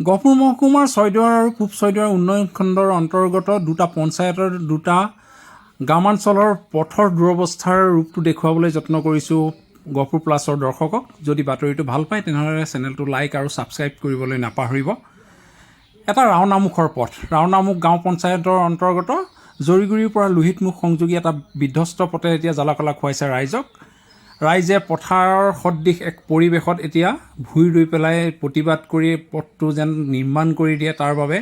গহপুৰ মহকুমাৰ ছয়দুৱাৰ আৰু পূব ছয়দুৱাৰ উন্নয়ন খণ্ডৰ অন্তৰ্গত দুটা পঞ্চায়তৰ দুটা গ্ৰামাঞ্চলৰ পথৰ দুৰৱস্থাৰ ৰূপটো দেখুৱাবলৈ যত্ন কৰিছোঁ গহপুৰ প্লাছৰ দৰ্শকক। যদি বাতৰিটো ভাল পায়, তেনেহ'লে চেনেলটো লাইক আৰু ছাবস্ক্ৰাইব কৰিবলৈ নাপাহৰিব। এটা ৰাওনামুখৰ পথ, ৰাওনামুখ গাঁও পঞ্চায়তৰ অন্তৰ্গত জৰিগুৰিৰ পৰা লোহিতমুখ সংযোগী এটা বিধ্বস্ত পথে এতিয়া জ্বালাকলা খুৱাইছে ৰাইজক। ৰাইজে পথাৰৰ সদৃশ এক পৰিৱেশত এতিয়া ভূঁই ৰুই পেলাই প্ৰতিবাদ কৰি পথটো যেন নিৰ্মাণ কৰি দিয়ে, তাৰ বাবে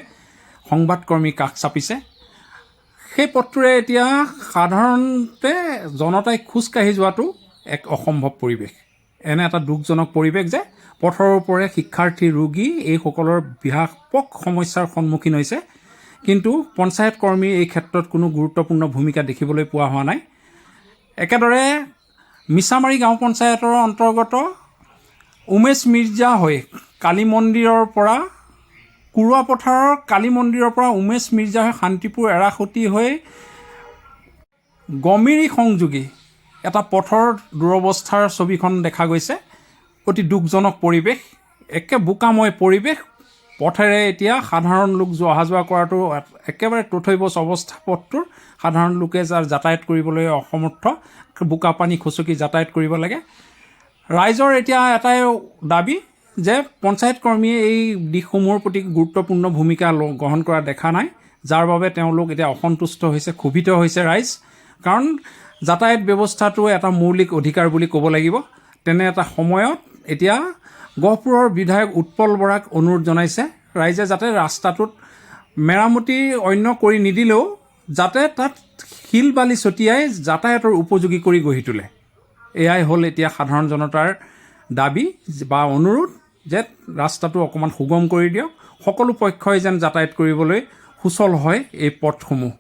সংবাদকৰ্মী কাষ চাপিছে। সেই পথটোৰে এতিয়া সাধাৰণতে জনতাই খোজকাঢ়ি যোৱাটো এক অসম্ভৱ পৰিৱেশ। এনে এটা দুখজনক পৰিৱেশ যে পথৰ ওপৰে শিক্ষাৰ্থী, ৰোগী এইসকলৰ ব্যাপক সমস্যাৰ সন্মুখীন হৈছে। কিন্তু পঞ্চায়ত কৰ্মীৰ এই ক্ষেত্ৰত কোনো গুৰুত্বপূৰ্ণ ভূমিকা দেখিবলৈ পোৱা হোৱা নাই। একেদৰে মিছামাৰী গাঁও পঞ্চায়তৰ অন্তৰ্গত উমেশ মিৰ্জা হৈ কালী মন্দিৰৰ পৰা, কুৰুৱা পথাৰৰ কালী মন্দিৰৰ পৰা উমেশ মিৰ্জা হৈ শান্তিপুৰ এৰাসুতি হৈ গমিৰি সংযোগী এটা পথৰ দুৰৱস্থাৰ ছবিখন দেখা গৈছে। অতি দুখজনক পৰিৱেশ, একে বোকাময় পৰিৱেশ। পথেৰে এতিয়া সাধাৰণ লোক অহা যোৱা কৰাটো একেবাৰে তথৈবচ অৱস্থা পথটোৰ। সাধাৰণ লোকে যাৰ যাতায়াত কৰিবলৈ অসমৰ্থ, বোকা পানী খচকি যাতায়াত কৰিব লাগে। ৰাইজৰ এতিয়া এটাই দাবী যে পঞ্চায়ত কৰ্মীয়ে এই দিশসমূহৰ প্ৰতি গুৰুত্বপূৰ্ণ ভূমিকা গ্ৰহণ কৰা দেখা নাই, যাৰ বাবে তেওঁলোক এতিয়া অসন্তুষ্ট হৈছে, ক্ষোভিত হৈছে ৰাইজ। কাৰণ যাতায়াত ব্যৱস্থাটো এটা মৌলিক অধিকাৰ বুলি ক'ব লাগিব। তেনে এটা সময়ত এতিয়া গহপুৰৰ বিধায়ক উৎপল বৰাক অনুৰোধ জনাইছে ৰাইজে, যাতে ৰাস্তাটোত মেৰামতি অন্য কৰি নিদিলেও যাতে তাত শিল বালি ছটিয়াই যাতায়াতৰ উপযোগী কৰি গঢ়ি তোলে। এয়াই হ'ল এতিয়া সাধাৰণ জনতাৰ দাবী বা অনুৰোধ যে ৰাস্তাটো অকণমান সুগম কৰি দিয়ক, সকলো পক্ষই যেন যাতায়াত কৰিবলৈ সুচল হয় এই পথসমূহ।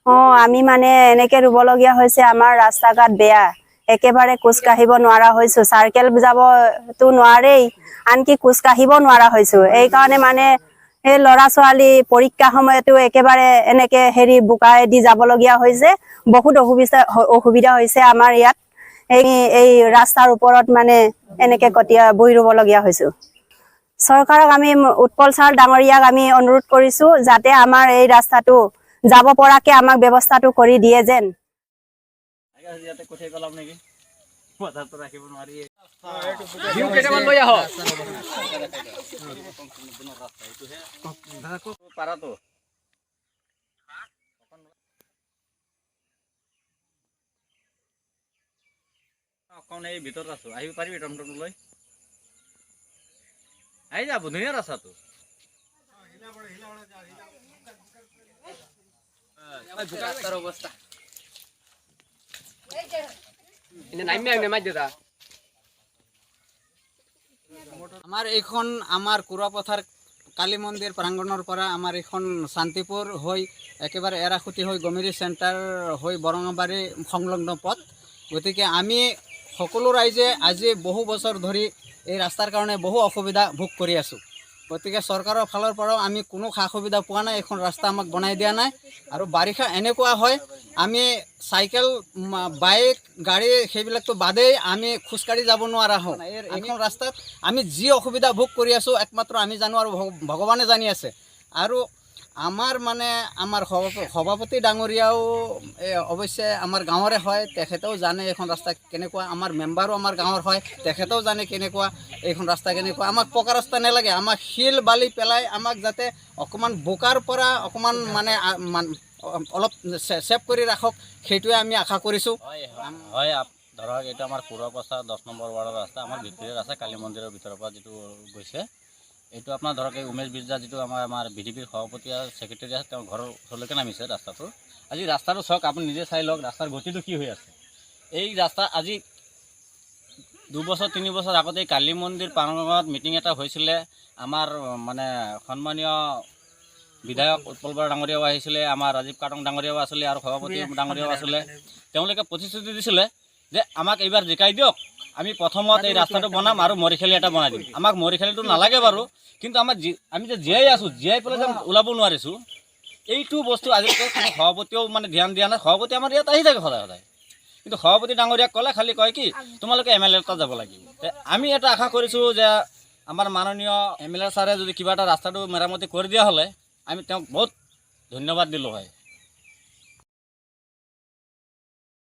অঁ, আমি মানে এনেকে ৰুবলগীয়া হৈছে। আমাৰ ৰাস্তা ঘাট বেয়া, একেবাৰে খোজ কাঢ়িব নোৱাৰা হৈছো। চাইকেল যাবতো নোৱাৰেই, আনকি খোজ কাঢ়িব নোৱাৰা হৈছো। এইকাৰণে মানে এই ল'ৰা ছোৱালী পৰীক্ষা সময়তো একেবাৰে এনেকে হেৰি বোকাই দি যাবলগীয়া হৈছে। বহুত অসুবিধা হৈছে আমাৰ ইয়াত। এই ৰাস্তাৰ ওপৰত মানে এনেকে কটীয়া বহি ৰুবলগীয়া হৈছো। চৰকাৰক আমি, উৎপল ছাৰ ডাঙৰীয়াক আমি অনুৰোধ কৰিছো, যাতে আমাৰ এই ৰাস্তাটো যাব পৰাকে আমাক ব্যৱস্থাটো কৰি দিয়ে যেন। ইয়াতে কঠিয়াই পেলাম নেকি? বজাৰটো ৰাখিব নোৱাৰি। কেইটামান লৈ আহক। পাৰাটো অকণ এই ভিতৰত আছো, আহিব পাৰিবি টমটম লৈ? আহি যাব, ধুনীয়া ৰাস্তাটো। ৰাস্তাৰ অৱস্থা এনে নাইমে নাইমে মাত দাদা। আমাৰ এইখন আমাৰ কুৰাপথাৰ কালী মন্দিৰ প্ৰাংগণৰ পৰা আমাৰ এইখন শান্তিপুৰ হৈ একেবাৰে এৰাসুতি হৈ গমিৰি চেণ্টাৰ হৈ বৰঙাবাৰী সংলগ্ন পথ। গতিকে আমি সকলো ৰাইজে আজি বহু বছৰ ধৰি এই ৰাস্তাৰ কাৰণে বহু অসুবিধা ভোগ কৰি আছোঁ। গতিকে চৰকাৰৰ ফালৰ পৰাও আমি কোনো সা সুবিধা পোৱা নাই, এইখন ৰাস্তা আমাক বনাই দিয়া নাই। আৰু বাৰিষা এনেকুৱা হয়, আমি চাইকেল, বাইক, গাড়ী সেইবিলাকতো বাদেই, আমি খোজকাঢ়ি যাব নোৱাৰা হওঁ। এইখন ৰাস্তাত আমি যি অসুবিধা ভোগ কৰি আছোঁ, একমাত্ৰ আমি জানো আৰু ভগৱানে জানি আছে। আৰু আমাৰ মানে আমাৰ সভাপতি ডাঙৰীয়াও অৱশ্যে আমাৰ গাঁৱৰে হয়, তেখেতেও জানে এইখন ৰাস্তা কেনেকুৱা। আমাৰ মেম্বাৰো আমাৰ গাঁৱৰ হয়, তেখেতেও জানে কেনেকুৱা এইখন ৰাস্তা কেনেকুৱা। আমাক পকা ৰাস্তা নালাগে, আমাক শিল বালি পেলাই আমাক যাতে অকণমান বোকাৰ পৰা অকণমান মানে অলপ ছেভ কৰি ৰাখক, সেইটোৱে আমি আশা কৰিছোঁ। হয়, ধৰক এইটো আমাৰ কুৰাপথাৰ 10 নম্বৰ ৱাৰ্ডৰ ৰাস্তা, আমাৰ ভিতৰীয়া ৰাস্তা, কালী মন্দিৰৰ ভিতৰৰ পৰা যিটো গৈছে, এইটো আপোনাৰ ধৰক এই উমেশ বিৰজা যিটো আমাৰ ভি ডি পিৰ সভাপতি আৰু ছেক্ৰেটেৰী আছে, তেওঁৰ ঘৰৰ ওচৰলৈকে নামিছে ৰাস্তাটো। আজি ৰাস্তাটো চাওক, আপুনি নিজে চাই লওক ৰাস্তাৰ গতিটো কি হৈ আছে। এই ৰাস্তা আজি 2 বছৰ 3 বছৰ আগতে এই কালী মন্দিৰ প্ৰাংগণত মিটিং এটা হৈছিলে। আমাৰ মানে সন্মানীয় বিধায়ক উৎপল বৰা ডাঙৰীয়াও আহিছিলে, আমাৰ ৰাজীৱ কাটং ডাঙৰীয়াও আছিলে আৰু সভাপতি ডাঙৰীয়াও আছিলে। তেওঁলোকে প্ৰতিশ্ৰুতি দিছিলে যে আমাক এইবাৰ জিকাই দিয়ক, আমি প্ৰথমত এই ৰাস্তাটো বনাম আৰু মৰিশালি এটা বনাই দিম। আমাক মৰিশালিটো নালাগে বাৰু, কিন্তু আমাৰ আমি যে জীয়াই আছোঁ, জীয়াই পেলাই যে ওলাব নোৱাৰিছোঁ, এইটো বস্তু আজিলৈকে কোনো সভাপতিয়েও মানে ধ্যান দিয়া নাই। সভাপতি আমাৰ ইয়াত আহি থাকে সদায় সদায়, কিন্তু সভাপতি ডাঙৰীয়াক ক'লে খালি কয় কি তোমালোকে এম এল এ তাত যাব লাগিব। তে আমি এটা আশা কৰিছোঁ যে আমাৰ মাননীয় এম এল এ ছাৰে যদি কিবা এটা ৰাস্তাটো মেৰামতি কৰি দিয়া হ'লে আমি তেওঁক বহুত ধন্যবাদ দিলোঁ হয়।